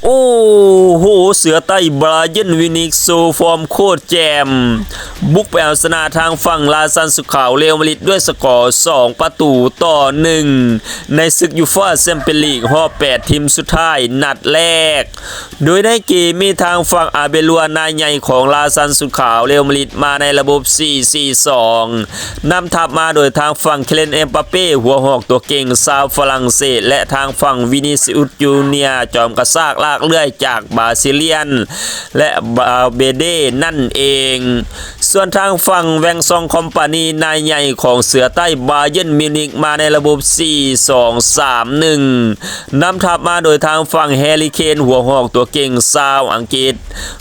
ໂອ້ໂຫ ເສືອໃຕ້ບາເຢີນມິວນິກໂຊຟອມໂຄດແຈ່ມ ບຸກໄປເອົາຊະນະທາງຝັ່ງລາຊັນຊຸຂາວເຣວມາດຣິດດ້ວຍສະກໍສອງປະຕູຕໍ່ໜຶ່ງ ໃນສຶກຢູຟາແຊມປຽນລີກຮອບແປດທີມສຸດທ້າຍນັດແລກ. ໂດຍໃນເກມນີ້ທາງຝັ່ງອາເບລັວນາຍໃຫຍ່ຂອງລາຊັນຊຸຂາວເຣວມາດຣິດມາໃນລະບົບສີ່ສີ່ສອງ ນຳທັບມາໂດຍທາງຝັ່ງ Kylian Mbappé ຫົວຫອກຕົວເກັ່ງຊາວຝຣັ່ງເສດ ແລະ ທາງຝັ່ງ Vinicius Junior ຈອມກະຊາກລາກເລື່ອຍຈາກບາຊິລຽນ ແລະ Valverde ນັ້ນເອງ. ສ່ວນທາງຝັ່ງ Vincent Kompany ນາຍໃຫຍ່ຂອງເສືອໃຕ້ບາເຢີນມິວນິກມາໃນລະບົບສີ່ສອງສາມໜຶ່ງ ນຳທັບມາໂດຍທາງຝັ່ງ Harry Kane ຫົວຫອກຕົວເກັ່ງຊາວອັງກິດ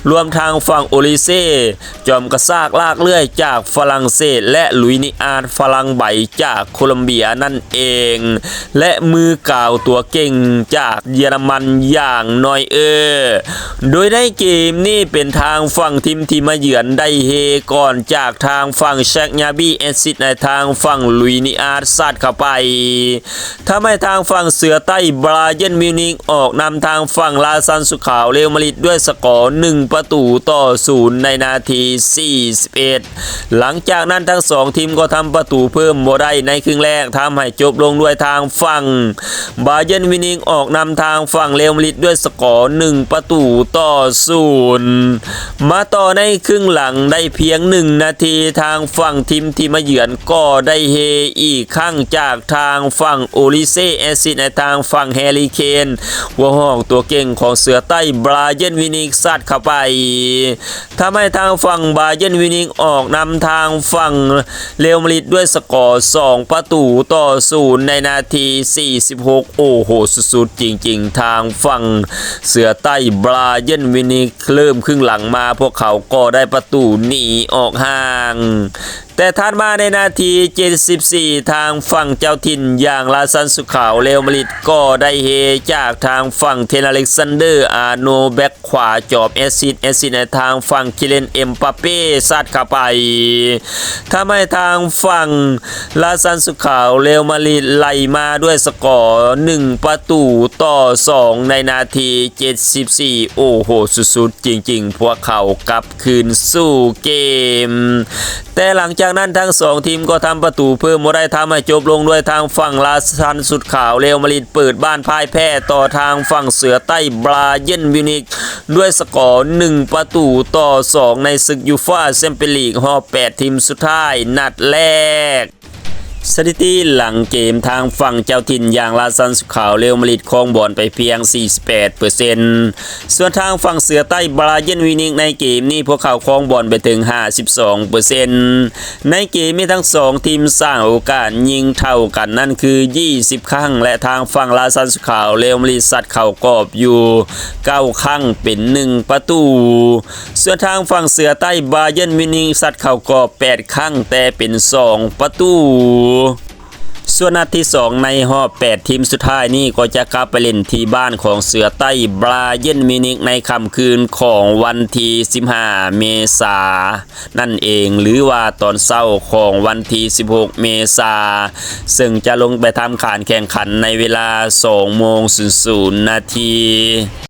ລວມທາງຝັ່ງ Olise ຈອມກະຊາກລາກເລື່ອຍຈາກຝຣັ່ງເສດ ແລະ ລຸຍນີອາດຝຣັ່ງໃບຈາກໂຄລັມເບຍນັ້ນເອງ ແລະ ມືກາວຕົວເກັ່ງຈາກເຢຍລະມັນຢ່າງນອຍເອີ. ໂດຍໃນເກມນີ້ເປັນທາງຝັ່ງທີມທີ່ມາເຢືອນໄດ້ເຮກ່ອນຈາກທາງຝັ່ງ Xhaka ແອດຊິດໃຫ້ທາງຝັ່ງ ລຸຍນີອາດ ຊັດເຂົ້າໄປ. ທຳໃຫ້ທາງຝັ່ງເສືອໃຕ້ບາເຢີນມິວນິກອອກນຳທາງຝັ່ງລາຊັນຊຸຂາວເຣວມາດຣິດດ້ວຍສະກໍໜຶ່ງປະຕູຕໍ່ສູນໃນນາທີສີ່ສິບເອັດ. ຫຼັງຈາກນັ້ນທັງສອງທີມກໍທຳປະຕູເພີ່ມບໍ່ໄດ້ໃນເຄິ່ງແລກ ທຳໃຫ້ຈົບລົງດ້ວຍທາງຝັ່ງບາເຢີນມິວນິກອອກນຳທາງຝັ່ງເຣວມາດຣິດດ້ວຍສະກໍໜຶ່ງປະຕູຕໍ່ສູນ. ມາຕໍ່ໃນເຄິ່ງຫຼັງໄດ້ພຽງໜຶ່ງນາທີ ທາງຝັ່ງທີມທີ່ມາເຢືອນກໍໄດ້ເຮອີກຄັ້ງຈາກທາງຝັ່ງ ໂອລິເຊ ແອດຊິດໃຫ້ທາງຝັ່ງ ແຮຣີ ເຄນ ຫົວຫອກຕົວເກັ່ງຂອງເສືອໃຕ້ບາເຢີນມິວນິກ ຊັດເຂົ້າໄປ ທຳໃຫ້ທາງຝັ່ງບາເຢີນມິວນິກອອກນຳທາງຝັ່ງເຣວມາດຣິດດ້ວຍສະກໍສອງປະຕູຕໍ່ສູນໃນນາທີສີ່ສິບຫົກ. ໂອ້ໂຫ ສຸດໆ ຈິງໆ ທາງຝັ່ງເສືອໃຕ້ບາເຢີນມິວນິກ ເລີ່ມເຄິ່ງຫຼັງມາ ພວກເຂົາກໍໄດ້ປະຕູໜີອອກຫ່າງ. ແຕ່ຖັດມາໃນນາທີເຈັດສິບສີ່ ທາງຝັ່ງເຈົ້າຖິ່ນຢ່າງລາຊັນຊຸຂາວເຣວມາດຣິດ ກໍໄດ້ເຮຈາກທາງຝັ່ງ ເທຣນ ອາເລັກຊານເດີ ອາໂນ ແບັກຂວາຈອບແອດຊິດ ແອດຊິດໃຫ້ທາງຝັ່ງ ຄິລຽນ ເອັມບາເປ ຊັດເຂົ້າໄປ ທຳໃຫ້ທາງຝັ່ງລາຊັນຊຸຂາວເຣວມາດຣິດໄລ່ມາດ້ວຍສະກໍໜຶ່ງປະຕູຕໍ່ສອງໃນນາທີເຈັດສິບສີ່. ໂອ້ໂຫ ສຸດໆ ຈິງໆ ພວກເຂົາກັບຄືນສູ່ເກມ. ແຕ່ຫຼັງຈາກນັ້ນທັງສອງທີມກໍທຳປະຕູເພີ່ມບໍ່ໄດ້ ທຳໃຫ້ຈົບລົງດ້ວຍທາງຝັ່ງລາຊັນຊຸຂາວເຣວມາດຣິດເປີດບ້ານພ່າຍແພ້ຕໍ່ທາງຝັ່ງເສືອໃຕ້ບາເຢີນມິວນິກ ດ້ວຍສະກໍໜຶ່ງປະຕູຕໍ່ສອງໃນສຶກຢູຟາແຊມປຽນລີກຮອບແປດທີມສຸດທ້າຍນັດແລກ. ສະຖິຕິຫຼັງເກມທາງຝັ່ງເຈົ້າຖິ່ນຢ່າງລາຊັນຊຸຂາວເຣວມາດຣິດຄອງບອນໄປພຽງສີ່ສິບແປດເປີເຊັນ ສ່ວນທາງຝັ່ງເສືອໃຕ້ບາເຢີນມິວນິກໃນເກມນີ້ ພວກເຂົາຄອງບອນໄປເຖິງຫ້າສິບສອງເປີເຊັນ. ໃນເກມນີ້ທັງສອງທີມສ້າງໂອກາດຍິງເທົ່າກັນ ນັ້ນຄື ຊາວສີ່ຄັ້ງ ແລະ ທາງຝັ່ງລາຊັນຊຸຂາວເຣວມາດຣິດຊັດເຂົ້າກອບຢູ່ເກົ້າຄັ້ງ ເປັນໜຶ່ງປະຕູ. ສ່ວນທາງຝັ່ງເສືອໃຕ້ບາເຢີນມິວນິກຊັດເຂົ້າກອບແປດຄັ້ງ ແຕ່ເປັນສອງປະຕູ. ສ່ວນນັດທີສອງໃນຮອບແປດທີມສຸດທ້າຍນີ້ ກໍຈະກັບໄປຫຼິ້ນທີ່ບ້ານຂອງເສືອໃຕ້ບາເຢີນມິວນິກໃນຄ່ຳຄືນຂອງວັນທີສິບຫ້າເມສານັ້ນເອງ ຫຼືວ່າຕອນເຊົ້າຂອງວັນທີສິບຫົກເມສາ ເຊິ່ງຈະລົງໄປທຳການແຂ່ງຂັນໃນເວລາສອງໂມງສູນນາທີ.